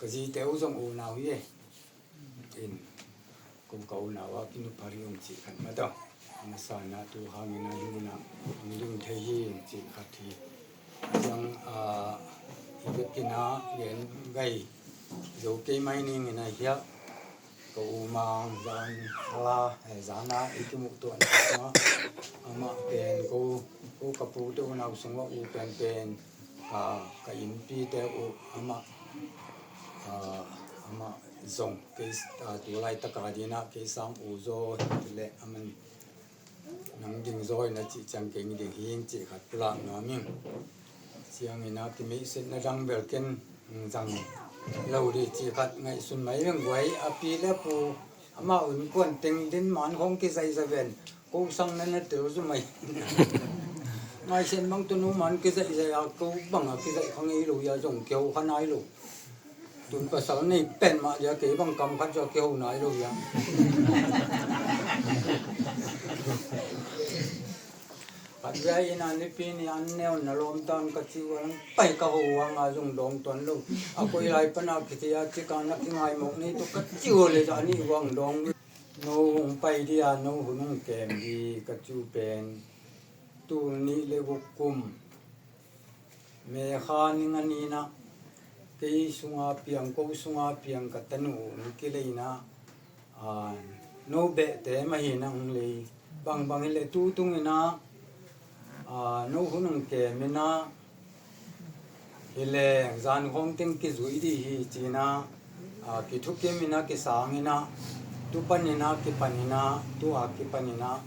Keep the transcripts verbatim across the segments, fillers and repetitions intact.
Ka zite uh zong unau hi e. In, ko ka unau a kinupha rih ung cih khat mah tawh. A masa in ah tu hangin ah hih munah hong ding thei hi cih khat hi. Ciang, ah, i biakinn ah gen gai zo kei mai ning in ah hiah ka u Mang Zan Hala, eh, Zan a i kimuh tuahna ah amah pen ko, ko ka pute unau sungah u penpen, ah, ka innpite uh amah, ah, amah zong kei, ah, tu laitak a ding ah kei sang u zaw hi leh aman nang ding zaw in a cih ciang kei ding hi ing cih khat pulak nuam ing. Ciangin a kimeihsetna dang bel ken zang lo dih cih khat ngaihsun mai veng guai. A pi le pu amau innkuan teng din man khong kizaihzaih ven. Ko sang na na tel zu mai. Ngaihsen bang tunu man kizaihzaih a ko bang a kizaih kha ngei lo a zong keu kha nai lo. Tun pasal nei pen mah dia kei bang kam khat zong kiho nai lo hia. Khat dia inn a nipi ni an neu na lawm tan ka ci uh a lang pai ka ho hang a zong dawng tuan lo. A koi lai pan a kiti a cik a na kingai mawk ni tawh ka ci uh le zah ni uh hang dawng. No hong pai dia, no hun hong kem di ka ci uh pen. Tul nih le guk kum May kha ni nga ni in ah kei sunga piang, ko sunga piang ka tanu hong kilei in ah, ah, no behte mah hi in ah hong lei. Bangbang hi leh tu tung in ah, ah, no hun hong kem in ah hi leh zan khawng teng kizui dih hi ci in ah, ah, kithukim in ah kisang in ah tu pan in ah kipan in ah tu a kipan in ah,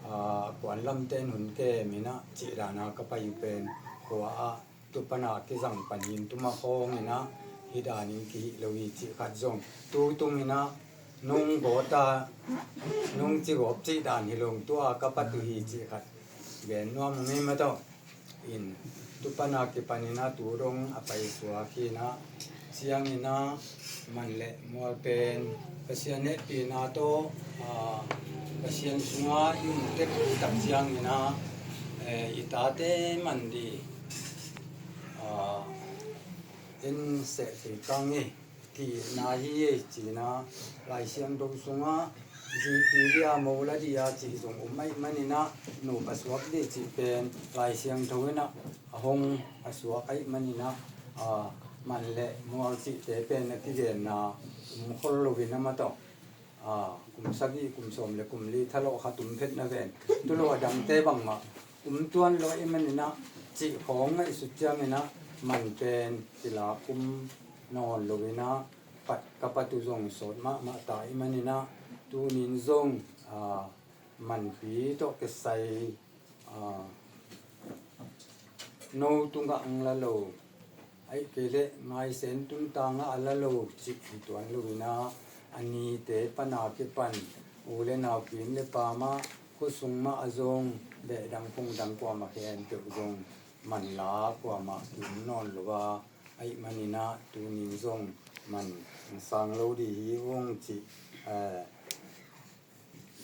ah, kuan lamte in hun kem in ah cih dan a ka pai uh pen khua ah tu pan a kizang pan hi in tu mah khawng in ah hih dan in kihih lo hi cih khat zong tu tung in ah nong gawt a nong ci gawp cih dan hi lo tu a ka pat uh hi cih khat gen nuam ung ei mah tawh. In tu pan a kipan in ah tu dong a paisuak hi in ah ciangin ah man le mual pen Pasian hehpihna tawh, ah, Pasian sunga i um tek tak ciangin ah, eh, i tate man di, ah, in seh thei kang hi. Kihna hi ei ci in ah Lai Siangtho sungah zipi dia mo la dia cih zong um ahih manin ah nupa suak dih cih pen Lai Siangtho in ah a hong a suak ahih manin ah, ah, man le mual cihte pen a kigenna um khol lo in ah mah tawh. Ah, kum sagih, kum sawm le kum li thalawh khat um phet na ven. Tu lo a dangte bangmah um tuan lo ahih manin ah cih khawng ngaihsut ciangin ah man pen kila kum nawn lo in ah pat ka pat uh zong sawt mahmah ta ahih manin ah tu nin zong, ah, manpi tawh kisai, ah, no tungah ang la lo, ahih kei leh ngaisen tuntangah a la lo cih hi tuan lo in ah a nite pan a kipan u le nau kim le pa mah khua sung mah a zong behdang phungdang kuamah khen peuh zong man la kuamah ki um nawn lo a, ahih manin ah tu nin zong man sang lo dih hi ung cih, eh,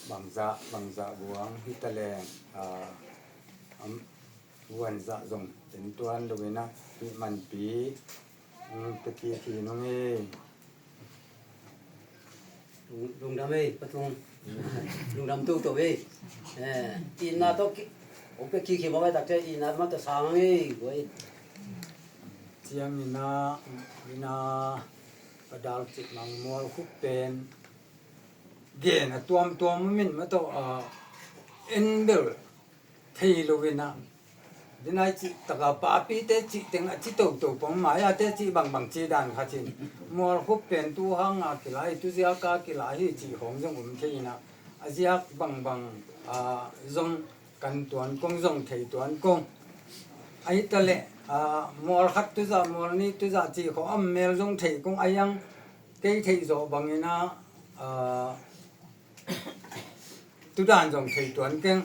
bangzah, bangzah buang hi ta leng, ah, am, vuanzah zong en tuan lo in ah hih manpi, um, pia kik hi ung ei. Lung, lungdam ei, Pa Tung. Lungdam toto ei. Eh, itna tawh ki, hong pia kik hi mawk ei tak ciang itna mah tawh sang ei, guai. Ciangin ah, in ah, Pa Dal Cik Mang Mual Khup pen gen a tuamtuam om in mah tawh, ah, en bel thei lo in ah, dinai cih taka papite cih teng a ci toto pong mai a te cih bangbang ci dan khat in Mual Khup pen tu hang a kila hi, tu ziak a kila hi cih khawng zong um thei in ah, a ziak bangbang, ah, zong kan tuan kong, zong thei tuan kong. Ahi ta leh, ah, mual khat tu zah, mual nih tu zah cih khawng a mel zong thei kong a hiang kei theih zawh bangin ah, ah, tu dan zong thei tuan keng.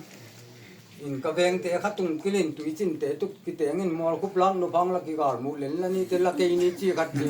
In ka vengte kha tung kilin tui cinte tuk kitengin Mual Khup lak nu phang la kigal muh len la ni te la kei ni ci khat ci.